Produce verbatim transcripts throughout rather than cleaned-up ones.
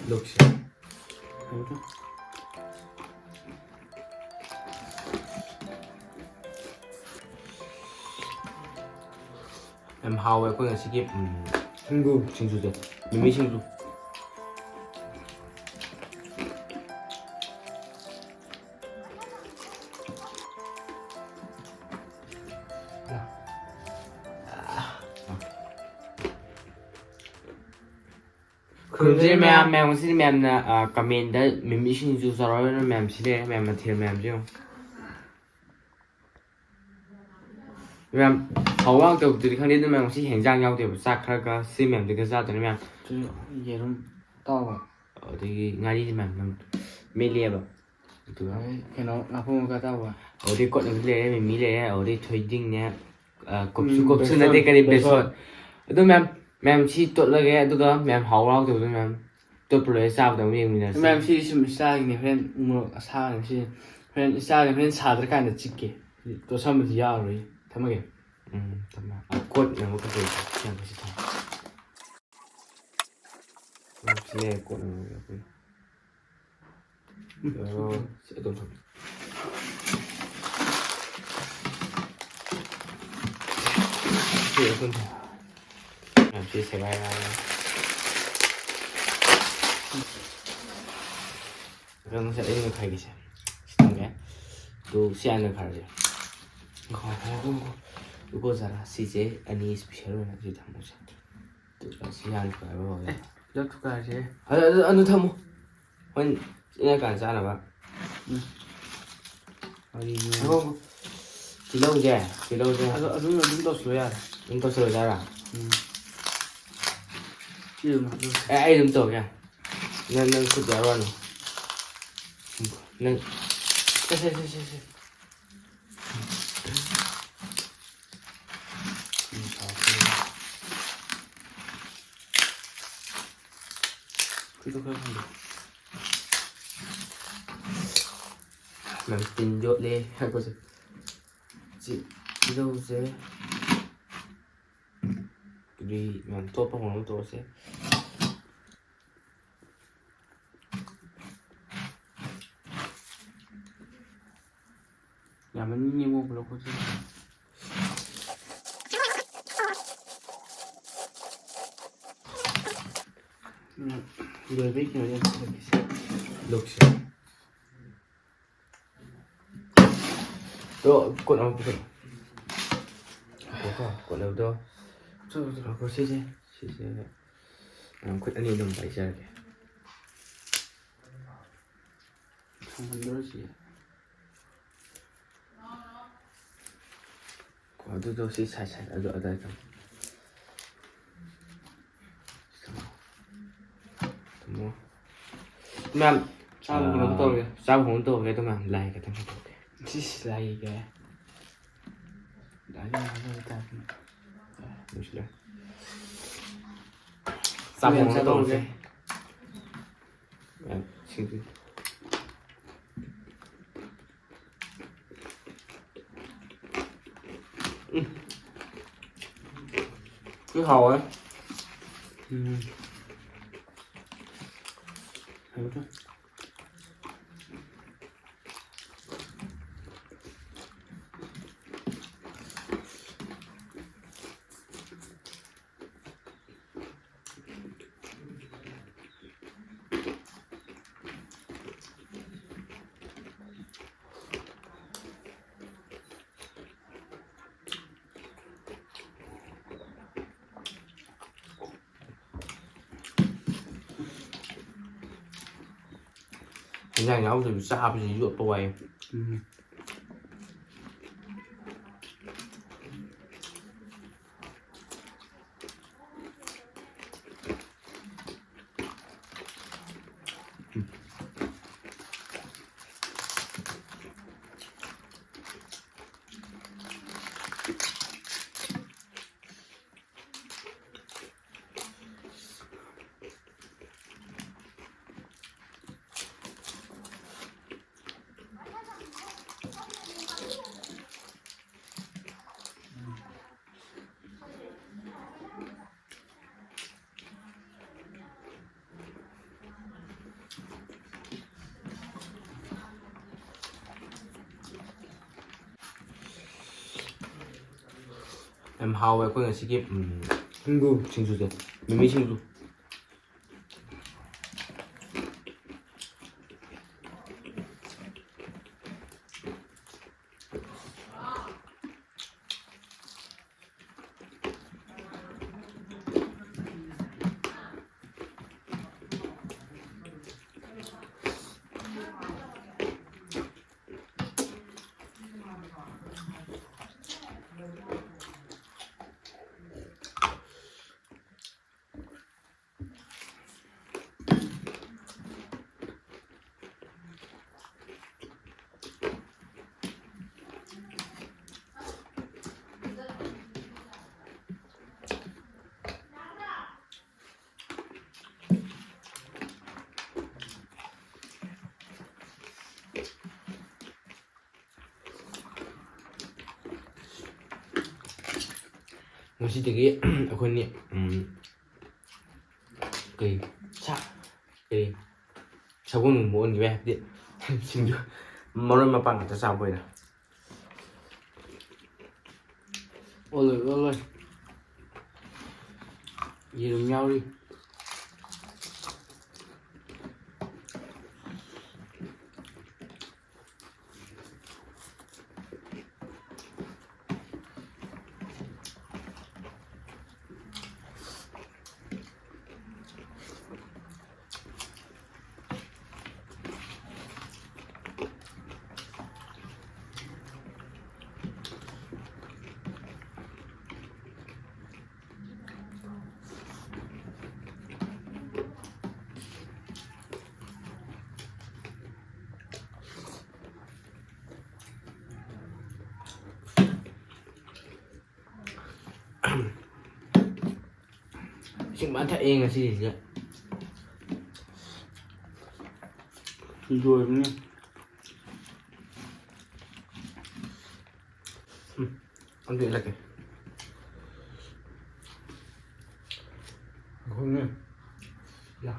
ꯂꯣꯛꯁꯤ꯫ ꯌꯥꯝ ꯍꯥꯎꯋꯦ ꯑꯩꯈꯣꯏ ꯉꯁꯤꯒꯤ, ꯎꯝ, ꯁꯤꯡꯖꯨ꯫ ꯁꯤꯡꯖꯨꯁꯦ꯫ ꯃꯤꯃꯤ ꯁꯤꯡꯖꯨ꯫ ꯈꯨꯔꯨꯝꯖꯔꯤ ꯃꯌꯥꯝ, ꯃꯌꯥꯝ ꯉꯁꯤꯗꯤ ꯃꯌꯥꯝꯅ, ꯑ, comment ꯃꯤꯃꯤ ꯁꯤꯡꯖꯨ ꯆꯥꯔꯛꯑꯣ ꯍꯥꯏꯅ ꯃꯌꯥꯝ ꯁꯤ ꯂꯩꯔꯦ, ꯃꯌꯥꯝ ꯃꯊꯦꯜ ꯃꯌꯥꯝꯁꯦ ꯌꯦꯡꯉꯨ꯫ ꯃꯌꯥꯝ ꯍꯥꯎꯕ ꯍꯥꯎꯇꯕꯗꯨꯗꯤ ꯈꯪꯗꯦ, ꯑꯗꯨ ꯃꯌꯥꯝ ꯉꯁꯤ ꯍꯦꯟꯖꯥꯡ ꯌꯥꯎꯗꯦꯕ, ꯆꯥꯛ ꯈꯔꯒ ꯁꯤ ꯃꯌꯥꯝꯗꯨꯒ ꯆꯥꯗꯣꯏꯅꯤ ꯃꯌꯥꯝ꯫ ꯁꯤ ꯌꯦꯔꯨꯝ ꯑꯇꯥꯎꯕ꯫ ꯑꯗꯒꯤ ꯉꯥꯔꯤꯗꯤ ꯃꯌꯥꯝ ꯃꯦꯠꯂꯦꯕ꯫ ꯑꯗꯨꯒ ꯑꯗꯩ ꯀꯩꯅꯣ, ꯉꯥꯄ꯭ꯔꯨꯝ ꯃꯀꯥ ꯑꯇꯥꯎꯕ꯫ ꯑꯗꯩ ꯀꯣꯠꯅꯕ ꯂꯩꯔꯦ, ꯃꯤꯃꯤ ꯂꯩꯔꯦ, ꯑꯗꯩ ꯊꯣꯏꯗꯤꯡꯅꯦ, ꯑ, ꯀꯨꯞꯁꯨ ꯎꯝ, ꯀꯨꯞꯁꯨ ꯕꯦꯁꯣꯟ, ꯅꯠꯇꯦ, ꯀꯔꯤ, ꯕꯦꯁꯣꯟ꯫ ꯕꯦꯁꯣꯟ꯫ ꯑꯗꯨ ꯃꯌꯥꯝ, ꯃꯌꯥꯝ ꯁꯤ ꯇꯣꯠꯂꯒꯦ, ꯑꯗꯨꯒ ꯃꯌꯥꯝ ꯍꯥꯎꯕ ꯍꯥꯎꯇꯕꯗꯣ ꯃꯌꯥꯝ ꯇꯣꯠꯄ ꯂꯣꯏꯔ ꯆꯥꯕꯗ ꯑꯃꯨꯛ ꯌꯦꯡꯃꯤꯟꯅꯔꯁꯤ꯫ ꯃꯌꯥꯝ ꯁꯤ ꯁꯨꯝ ꯏꯆꯥꯒꯤꯅꯦ, ꯍꯣꯔꯦꯟ ꯃꯣꯔꯣꯛ ꯑꯁꯥꯕꯅꯦ ꯁꯤ꯫ ꯍꯣꯔꯦꯟ ꯏꯆꯥꯒꯤ ꯍꯣꯔꯦꯟ ꯁꯥꯗ꯭ꯔꯀꯥꯟꯗ ꯆꯤꯛꯀꯦ꯫ ꯇꯣꯠꯁꯟꯕꯗꯤ ꯌꯥꯔꯔꯣꯏ꯫ ꯊꯝꯃꯒꯦ꯫ ꯎꯝ, ꯊꯝꯃꯦ꯫ ꯑ, ꯀꯣꯠꯅꯕ ꯀꯩꯀꯩ ꯁꯤ ꯌꯥꯝ ꯐꯖꯩ ꯊꯝꯃꯦ꯫ ꯎꯝ, ꯁꯤ ꯂꯩꯔꯦ, ꯀꯣꯠꯅꯕ ꯑꯩꯈꯣꯏ꯫ ꯑꯣ, ꯁꯤ ꯑꯗꯨꯝ ꯊꯝꯃꯦ꯫ ꯁꯤ ꯑꯗꯨꯝ ꯊꯝꯃꯦ꯫ ꯌꯥꯝ ꯊꯤ ꯁꯦꯒꯥꯏ ꯅꯥꯔꯦ꯫ ꯑꯗꯣ ꯉꯁꯥꯏ ꯑꯩꯅ ꯈꯥꯏꯒꯤꯁꯦ ꯁꯤ ꯊꯝꯒꯦ꯫ ꯑꯗꯨ ꯁꯤ ꯍꯥꯟꯅ ꯈꯥꯏꯔꯁꯦ꯫ ꯉꯥꯏꯈꯣ, ꯉꯥꯏꯈꯣ, ꯉꯥꯏꯈꯣ, ꯉꯥꯏꯈꯣ꯫ ꯂꯨꯄꯥ ꯆꯔꯥ꯫ ꯁꯤꯁꯦ ꯑꯅꯤ special ꯑꯣꯏꯅ ꯁꯤ ꯊꯝꯃꯁꯦ꯫ ꯑꯗꯨꯒ ꯁꯤ ꯍꯥꯟꯅ ꯈꯥꯏꯕ ꯍꯧꯔꯦ꯫ ꯑꯦ, ꯄꯨꯂꯞ ꯊꯨꯒꯥꯏꯔꯁꯦ꯫ ꯑꯗꯨ, ꯑꯗꯨ, ꯑꯗꯨ ꯊꯝꯃꯣ꯫ ꯍꯣꯔꯦꯟ ꯏꯪꯉꯀꯥꯟꯗ ꯆꯥꯅꯕ꯫ ꯎꯝ꯫ ꯋꯥꯔꯤꯅꯤ꯫ ꯉꯥꯏꯈꯣ, ꯉꯥꯏꯈꯣ꯫ ꯇꯤꯜꯍꯧꯁꯦ, ꯇꯤꯜꯍꯧꯁꯦ꯫ ꯑꯗꯨ, ꯑꯗꯨꯝ, ꯑꯗꯨꯝ ꯇꯧꯁꯤꯜꯂꯣ ꯌꯥꯔꯦ꯫ ꯑꯗꯨꯝ ꯇꯧꯁꯤꯜꯂꯣ ꯌꯥꯔꯦ? ꯎꯝ꯫ ꯁꯤ ꯑꯗꯨꯝ ꯍꯥꯞꯆꯤꯜꯂꯣ꯫ ꯑꯦ, ꯑꯩ ꯑꯗꯨꯝ ꯇꯧꯒꯦ꯫ ꯅꯪ, ꯅꯪ ꯈꯨꯠ ꯌꯥꯎꯔꯛꯑꯅꯨ꯫ ꯅꯪ, ꯁꯦ, ꯁꯦ, ꯁꯦ, ꯁꯦ, ꯁꯦ꯫ ꯈꯨꯠꯇꯣ ꯈꯔ ꯍꯟꯗꯣꯛ꯫ ꯅꯪ ꯇꯤꯟ ꯌꯣꯠꯂꯦ ꯍꯥꯏꯔꯛꯄꯁꯦ꯫ ꯁꯤ ꯇꯤꯜꯍꯧꯁꯦ꯫ ꯑꯗꯨꯗꯤ ꯃꯌꯥꯝ ꯇꯣꯠꯄ ꯍꯧꯅꯕ ꯇꯧꯔꯁꯦ꯫ ꯌꯥꯝꯃꯟꯅꯤꯡꯉꯦ ꯃꯣꯏ ꯄꯨꯂꯞ ꯈꯣꯠꯆꯤꯟ꯫ ꯎꯝ, ꯂꯣꯏꯕꯩ ꯀꯩꯅꯣꯗꯤ ꯑꯝꯇ ꯂꯧꯒꯦꯁꯦ꯫ ꯂꯧꯁꯦ꯫ ꯑꯗꯣ ꯀꯣꯠ ꯑꯃ ꯄꯨꯊꯣꯛꯑꯣ꯫ ꯀꯣꯠ ꯍꯥꯏꯕꯗꯣ꯫ ꯄꯨꯊꯣꯛꯑꯣ, ꯄꯨꯊꯣꯛꯑꯣ꯫ ꯀꯣꯠ ꯁꯤꯁꯦ, ꯁꯤꯁꯦ꯫ ꯈꯨꯠ ꯑꯅꯤ ꯑꯗꯨꯝ ꯄꯥꯏꯖꯔꯒꯦ꯫ ꯊꯝꯍꯟꯗꯣꯔꯁꯤ꯫ ꯀꯣ, ꯑꯗꯨꯗꯣ ꯁꯤ ꯁꯥꯏꯠ ꯁꯥꯏꯠ ꯑꯗꯨ ꯑꯗꯥꯏ ꯊꯝꯃꯣ꯫ ꯊꯝꯃꯣ꯫ ꯃꯌꯥꯝ, ꯆꯥꯕ ꯍꯧꯅꯕ ꯑꯥ, ꯇꯧꯔꯒꯦ꯫ ꯆꯥꯕ ꯍꯧꯅꯕ ꯇꯧꯔꯒꯦ ꯑꯗꯣ ꯃꯌꯥꯝ ꯂꯥꯏꯒ ꯊꯝꯃꯣ ꯇꯧꯔꯒꯦ꯫ ꯁꯤꯁ, ꯂꯥꯏꯒ꯫ ꯂꯥꯏꯒ ꯉꯥꯡꯅꯕ ꯇꯥꯏꯞꯇ꯫ ꯂꯣꯏꯁꯤꯜꯂꯦ꯫ ꯆꯥꯕ ꯃꯌꯥꯝ ꯍꯧꯅꯕ ꯆꯥꯗꯧꯔꯒꯦ꯫ ꯇꯧꯔꯁꯦ꯫ ꯃꯌꯥꯝ ꯁꯤꯡꯖꯨ꯫ ꯎꯝ꯫ ꯊꯤ ꯍꯥꯎꯋꯦ꯫ ꯎꯝ꯫ ꯍꯥꯎꯋꯦ꯫ ꯍꯦꯟꯖꯥꯡ ꯌꯥꯎꯗꯕꯤ ꯆꯥꯕꯁꯤ ꯌꯣꯠꯄ ꯋꯥꯏ꯫ ꯎꯝ꯫ ꯌꯥꯝ ꯍꯥꯎꯋꯦ ꯑꯩꯈꯣꯏ ꯉꯁꯤꯒꯤ, ꯎꯝ, ꯁꯤꯡꯖꯨ꯫ ꯁꯤꯡꯖꯨꯁꯦ, ꯃꯤꯃꯤ ꯁꯤꯡꯖꯨ꯫ ꯉꯁꯤꯗꯒꯤ ꯑꯩꯈꯣꯏꯅꯤ, ꯎꯝ, ꯀꯩ, ꯁꯥ, ꯀꯩ, ꯁꯒꯣꯜ ꯅꯨꯡꯕ ꯑꯣꯟꯈꯤꯕ ꯌꯥꯏ, ꯍꯥꯏꯕꯗꯤ ꯁꯤꯡꯖꯨ ꯃꯔꯣꯏ ꯃꯄꯥꯡ ꯉꯥꯛꯇ ꯆꯥꯕ ꯑꯣꯏꯅ꯫ ꯑꯣꯜꯂꯣꯏ, ꯑꯣꯜꯂꯣꯏ꯫ ꯌꯦꯔꯨꯝ ꯌꯥꯎꯔꯤ꯫ ꯏꯁꯤꯡ ꯐꯖꯅ ꯊꯛꯑꯦ ꯉꯁꯤꯁꯤꯗ꯫ ꯂꯣꯏꯕꯅꯦ꯫ ꯎꯝ, ꯑꯝꯇ ꯏꯠꯂꯛꯀꯦ꯫ ꯑꯩꯈꯣꯏꯅꯦ꯫ ꯌꯥ꯫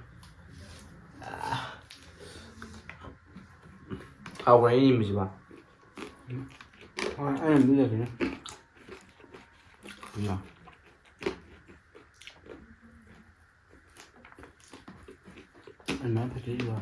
ꯍꯥꯎꯕ꯭ꯔꯥ ꯑꯩꯅ ꯏꯟꯕꯁꯤꯕꯣ? ꯎꯝ꯫ ꯍꯣꯏ, ꯑꯩꯅ ꯑꯝꯇ ꯏꯠꯂꯛꯀꯦꯅꯦ꯫ ꯏꯃꯥ꯫ ꯑꯗꯨꯃꯥꯏꯅ ꯐꯖꯩ ꯏꯃꯥ꯫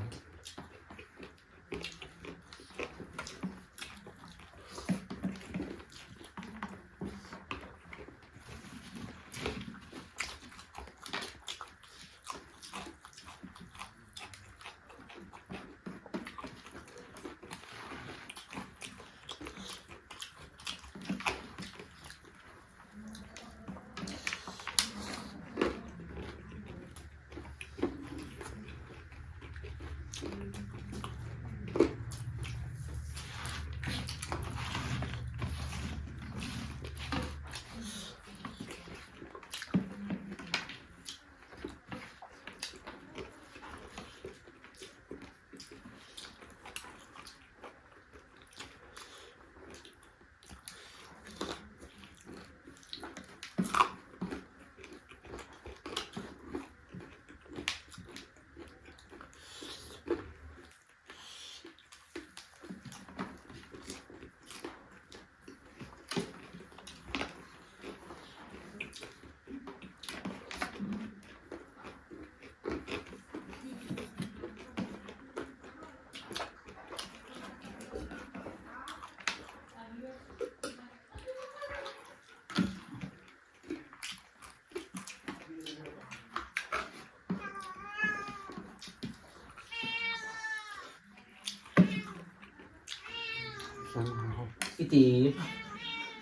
ꯏꯇꯤ꯫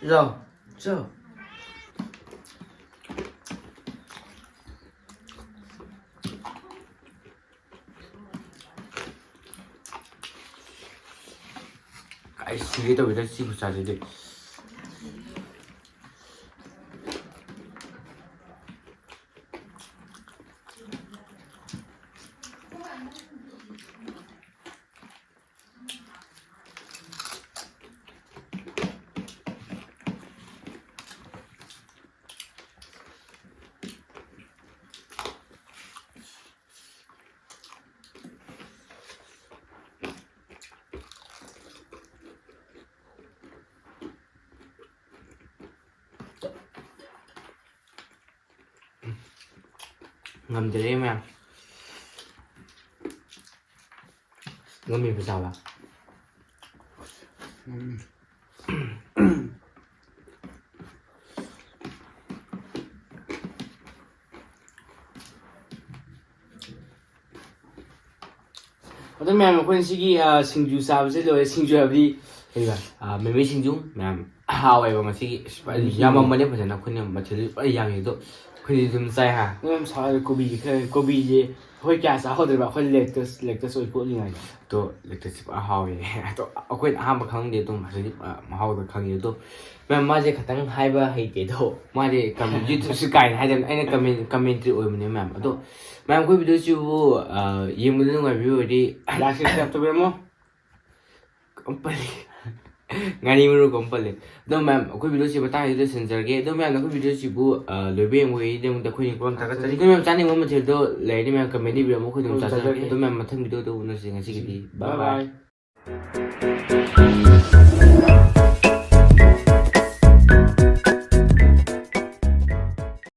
ꯆꯥꯎ꯫ ꯆꯥꯎ꯫ ꯑꯩ ꯁꯤꯒꯦ ꯇꯧꯋꯤꯗ ꯁꯤ ꯈꯨꯆꯥꯁꯤꯗꯤ꯫ ꯉꯝꯗ꯭ꯔꯦ ꯃꯌꯥꯝ꯫ ꯉꯝꯃꯤꯕ ꯆꯥꯕ꯫ ꯑꯗꯣ ꯃꯌꯥꯝ, ꯑꯩꯈꯣꯏꯅ ꯁꯤꯒꯤ, ꯑ, ꯁꯤꯡꯖꯨ ꯆꯥꯕꯁꯦ ꯂꯣꯏꯔꯦ꯫ ꯁꯤꯡꯖꯨ ꯍꯥꯏꯕꯗꯤ ꯀꯩꯕ? ꯑ, ꯃꯤꯃꯤ ꯁꯤꯡꯖꯨ ꯃꯌꯥꯝ ꯍꯥꯎꯋꯦꯕ ꯉꯁꯤꯒꯤ꯫ ꯑꯁ, ꯐꯖꯅ ꯎꯝ꯫ ꯌꯥꯝꯃꯝꯕꯅꯦ ꯐꯖꯅ꯫ ꯑꯩꯈꯣꯏꯅ ꯃꯊꯦꯜꯁꯨ ꯐꯖꯅ ꯌꯥꯝꯃꯤ꯫ ꯑꯗꯣ ꯑꯩꯈꯣꯏꯗꯤ ꯑꯗꯨꯝ ꯆꯥꯏ ꯍꯥ꯫ ꯃꯌꯥꯝ ꯁꯥꯎꯔꯦ꯫ ꯀꯣꯕꯤꯁꯦ ꯈꯔ, ꯀꯣꯕꯤꯁꯦ ꯑꯩꯈꯣꯏ ꯀꯌꯥ ꯆꯥꯍꯧꯗ꯭ꯔꯦꯕ꯫ ꯑꯩꯈꯣꯏ ꯂꯦꯛꯇꯁ, ꯂꯦꯛꯇꯁ ꯑꯣꯏ ꯄꯣꯠꯅꯤꯡꯉꯥꯏꯅ꯫ ꯑꯗꯣ ꯂꯦꯛꯇꯁꯁꯦ ꯐꯖꯅ ꯍꯥꯎꯋꯦ꯫ ꯑꯗꯣ ꯑꯩꯈꯣꯏꯅ ꯑꯍꯥꯟꯕ ꯈꯪꯉꯝꯗꯦ꯫ ꯑꯗꯨꯝ ꯍꯧꯖꯤꯛ, ꯑ, ꯃꯍꯥꯎꯗ ꯈꯪꯉꯤ꯫ ꯑꯗꯣ ꯃꯌꯥꯝ, ꯃꯥꯁꯦ ꯈꯇꯪ ꯍꯥꯏꯕ ꯍꯩꯇꯦ꯫ ꯑꯗꯣ ꯃꯥꯗꯤ ꯀꯃꯦꯟ-, YouTubeꯁꯨ ꯀꯥꯏꯅ ꯍꯥꯏꯗꯕꯅꯤ꯫ ꯑꯩꯅ ꯀꯃꯦꯟ-, commentary ꯑꯣꯏꯕꯅꯦ ꯃꯌꯥꯝ꯫ ꯑꯗꯣ ꯃꯌꯥꯝ, ꯑꯩꯈꯣꯏ videoꯁꯤꯕꯨ, ꯑ, ꯌꯦꯡꯕꯗ ꯅꯨꯡꯉꯥꯏꯕꯤꯕ ꯑꯣꯏꯔꯗꯤ like, subscribe ꯇꯧꯕꯤꯔꯝꯃꯣ꯫ ꯀꯝꯄꯜꯂꯤ꯫ ꯉꯥꯔꯤ ꯃꯔꯨ ꯀꯝꯄꯜꯂꯤ꯫ ꯑꯗꯣ ꯃꯌꯥꯝ, ꯑꯩꯈꯣꯏ videoꯁꯤ ꯃꯇꯥꯡꯁꯤꯗ ꯂꯣꯏꯁꯤꯟꯖꯔꯒꯦ꯫ ꯑꯗꯣ ꯃꯌꯥꯝꯅ ꯑꯩꯈꯣꯏ videoꯁꯤꯕꯨ, ꯑ, ꯂꯣꯏꯕ ꯌꯦꯡꯕꯒꯤꯗꯃꯛꯇ ꯑꯩꯈꯣꯏ ꯅꯤꯡꯕ ꯊꯥꯒꯠꯆꯔꯤ꯫ ꯑꯗꯣ ꯃꯌꯥꯝ, ꯆꯥꯅꯤꯡꯕ ꯃꯊꯦꯜꯗꯣ ꯂꯩꯔꯗꯤ ꯃꯌꯥꯝ comment ꯏꯕꯤꯔꯝꯃꯣ, ꯑꯩꯈꯣꯏ ꯑꯗꯨꯝ ꯑꯗꯨꯝ ꯆꯥꯖꯔꯛꯀꯦ꯫ ꯆꯥꯖꯔꯛꯀꯦ꯫ ꯑꯗꯣ ꯃꯌꯥꯝ, ꯃꯊꯪ videoꯗ ꯎꯅꯁꯤ꯫ ꯉꯁꯤꯒꯤꯗꯤ bye bye bye꯫ Bye꯫